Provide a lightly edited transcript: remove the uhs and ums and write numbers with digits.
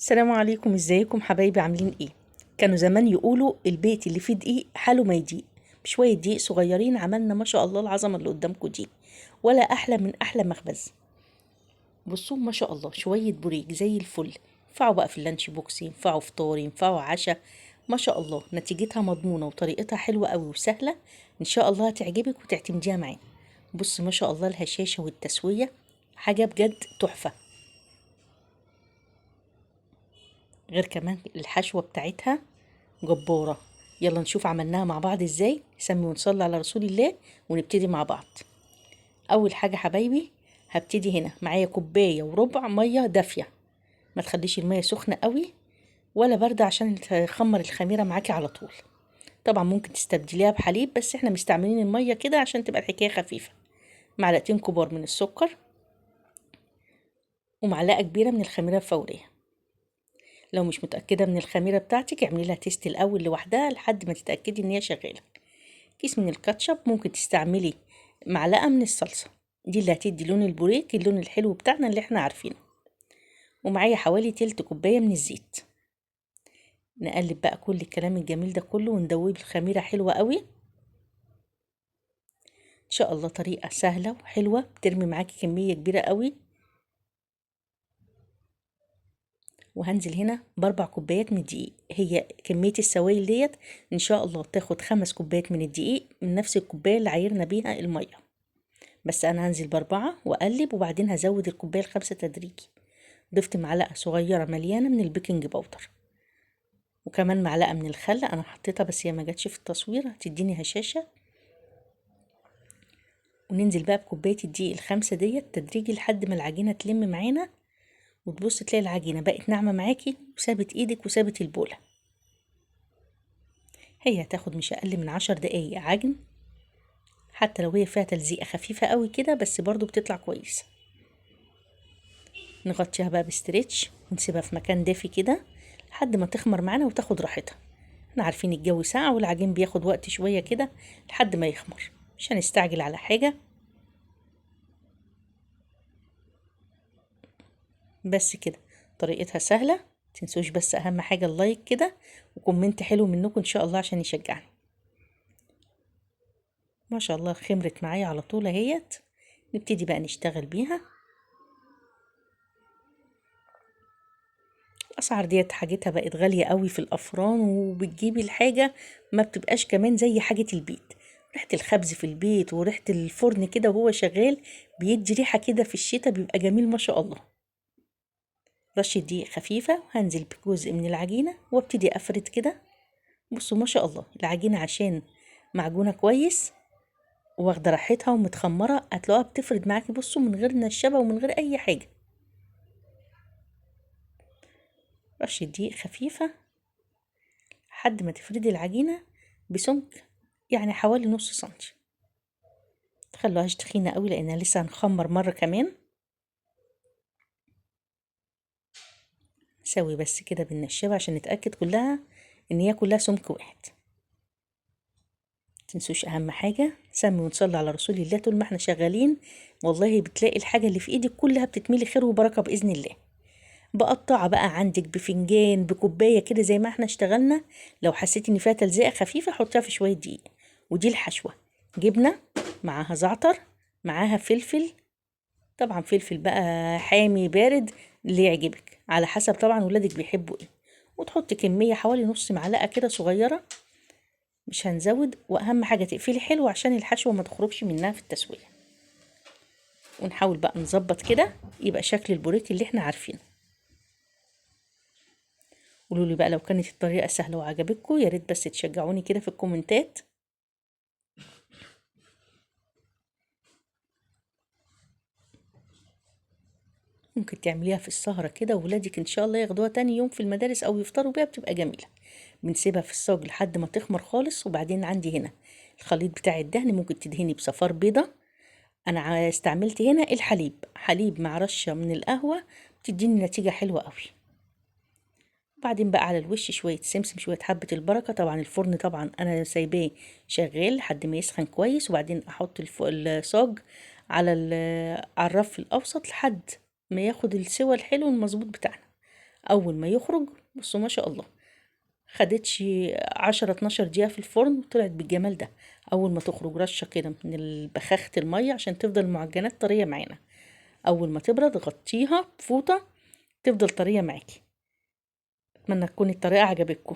السلام عليكم، ازيكم حبايبي؟ عاملين ايه؟ كانوا زمان يقولوا البيت اللي فيه دقيق حاله ما يضيق. بشوية دقيق صغيرين عملنا ما شاء الله العظمة اللي قدامكم دي، ولا احلى من احلى مخبز. بصوا ما شاء الله شوية بوريك زي الفل، ينفعوا بقى في ال lunch box، ينفعوا فطار، ينفعوا عشاء، ما شاء الله نتيجتها مضمونه وطريقتها حلوة قوي وسهلة، ان شاء الله هتعجبك وتعتمديها معانا. بص ما شاء الله الهشاشه والتسويه حاجة بجد تحفة، غير كمان الحشوه بتاعتها جبارة. يلا نشوف عملناها مع بعض ازاي. نسمي ونصلي على رسول الله ونبتدي مع بعض. اول حاجة حبايبي هبتدي هنا معايا كوباية وربع مية دافيه، ما تخليش المية سخنة قوي ولا باردة عشان تخمر الخميره معاكي على طول. طبعا ممكن تستبدليها بحليب، بس احنا مستعملين المية كده عشان تبقى الحكاية خفيفة. معلقتين كبار من السكر ومعلقة كبيرة من الخميره الفورية. لو مش متأكدة من الخميرة بتاعتك اعملي لها test الأول لوحدها لحد ما تتأكدي إن هي شغالة. كيس من الكاتشب، ممكن تستعملي معلقة من الصلصة، دي اللي هتدي لون البوريك اللون الحلو بتاعنا اللي احنا عارفينه. ومعايا حوالي تلت كوباية من الزيت. نقلب بقى كل الكلام الجميل ده كله وندوب الخميرة حلوة قوي. إن شاء الله طريقة سهلة وحلوة، بترمي معاكي كمية كبيرة قوي. وهنزل هنا ب4 كوبايات من الدقيق. هي كمية السوائل ديت إن شاء الله تاخد 5 كوبايات من الدقيق من نفس الكوباية اللي عايرنا بيها المية، بس أنا هنزل ب4 وأقلب، وبعدين هزود الكوباية ال5 تدريجي. ضفت معلقة صغيرة مليانة من ال baking powder، وكمان معلقة من الخل أنا حطيتها بس هي ما جاتش في التصوير، هتديني هشاشة. وننزل بقى بكوباية الدقيق ال5 ديت تدريجي لحد ما العجينة تلم معانا، وتبص تلاقي العجينة بقت ناعمة معاكي وسابت ايدك وسابت البولة. هي هتاخد مش اقل من 10 دقايق عجن، حتى لو هي فيها تلزيقة خفيفة قوي كده بس برضو بتطلع كويسة. نغطيها بقى بستريتش ونسيبها في مكان دافي كده لحد ما تخمر معانا وتاخد راحتها. احنا عارفين الجو ساقع والعجين بياخد وقت شوية كده لحد ما يخمر، مش هنستعجل على حاجة. بس كده طريقتها سهلة. متنسوش بس اهم حاجة ال like كده و comment حلو منكم ان شاء الله عشان يشجعني. ما شاء الله خمرت معايا على طول اهيت. نبتدي بقى نشتغل بيها. الاسعار ديت حاجتها بقت غالية قوي في الافران، وبتجيبي الحاجة ما بتبقاش كمان زي حاجة البيت. ريحة الخبز في البيت وريحة الفرن كده وهو شغال بيدي ريحة كده في الشتاء، بيبقى جميل ما شاء الله. رشة دقيق خفيفة، وهنزل بجزء من العجينة وابتدي افرد كده. بصوا ما شاء الله العجينة عشان معجونة كويس واخدة راحتها ومتخمرة، هتلاقوها بتفرد معاكي بصوا من غير نشابة ومن غير اي حاجة. رشة دقيق خفيفة لحد ما تفردي العجينة بسمك يعني حوالي نص سنتي، متخلوهاش تخينة قوي لانها لسه هنخمر مرة كمان. نسوي بس كده بالنشابة عشان نتأكد كلها ان هي كلها سمك واحد. متنسوش اهم حاجة نسمي ونصلي على رسول الله طول ما احنا شغالين، والله بتلاقي الحاجة اللي في ايدك كلها بتتملي خير وبركة بإذن الله. بقطعها بقى عندك بفنجان بكوباية كده زي ما احنا اشتغلنا. لو حسيتي ان فيها تلزيقة خفيفة حطيها في شوية دقيق. ودي الحشوة، جبنة معاها زعتر معاها فلفل، طبعا فلفل بقى حامي بارد اللي يعجبك على حسب طبعا ولادك بيحبوا ايه. وتحطي كمية حوالي نص معلقة كده صغيرة، مش هنزود. واهم حاجة تقفلي حلو عشان الحشوة ما تخرجش منها في التسوية. ونحاول بقى نظبط كده يبقى شكل البوريك اللي احنا عارفينه. قولوا لي بقى لو كانت الطريقة سهلة وعجبتكم، يا ريت بس تشجعوني كده في الكومنتات. ممكن تعمليها في السهرة كده وولادك إن شاء الله ياخدوها تاني يوم في المدارس أو يفطروا بيها، بتبقى جميلة. بنسيبها في الصاج لحد ما تخمر خالص. وبعدين عندي هنا الخليط بتاع الدهن، ممكن تدهني بصفار بيضة. أنا استعملت هنا الحليب، حليب مع رشة من القهوة، بتديني نتيجة حلوة قوي. بعدين بقى على الوش شوية سمسم، شوية حبة البركة. طبعا الفرن طبعا أنا سايباه شغال لحد ما يسخن كويس، وبعدين أحط الصاج على الرف الأوسط لحد ما ياخد السوى الحلو المظبوط بتاعنا. اول ما يخرج بصوا ما شاء الله، خدتش 10 12 دقيقة في الفرن وطلعت بالجمال ده. اول ما تخرج رشة كده من بخاخة المية عشان تفضل المعجنات طرية معانا. اول ما تبرد غطيها بفوطة تفضل طرية معاكي. اتمنى تكون الطريقة عجبتكم.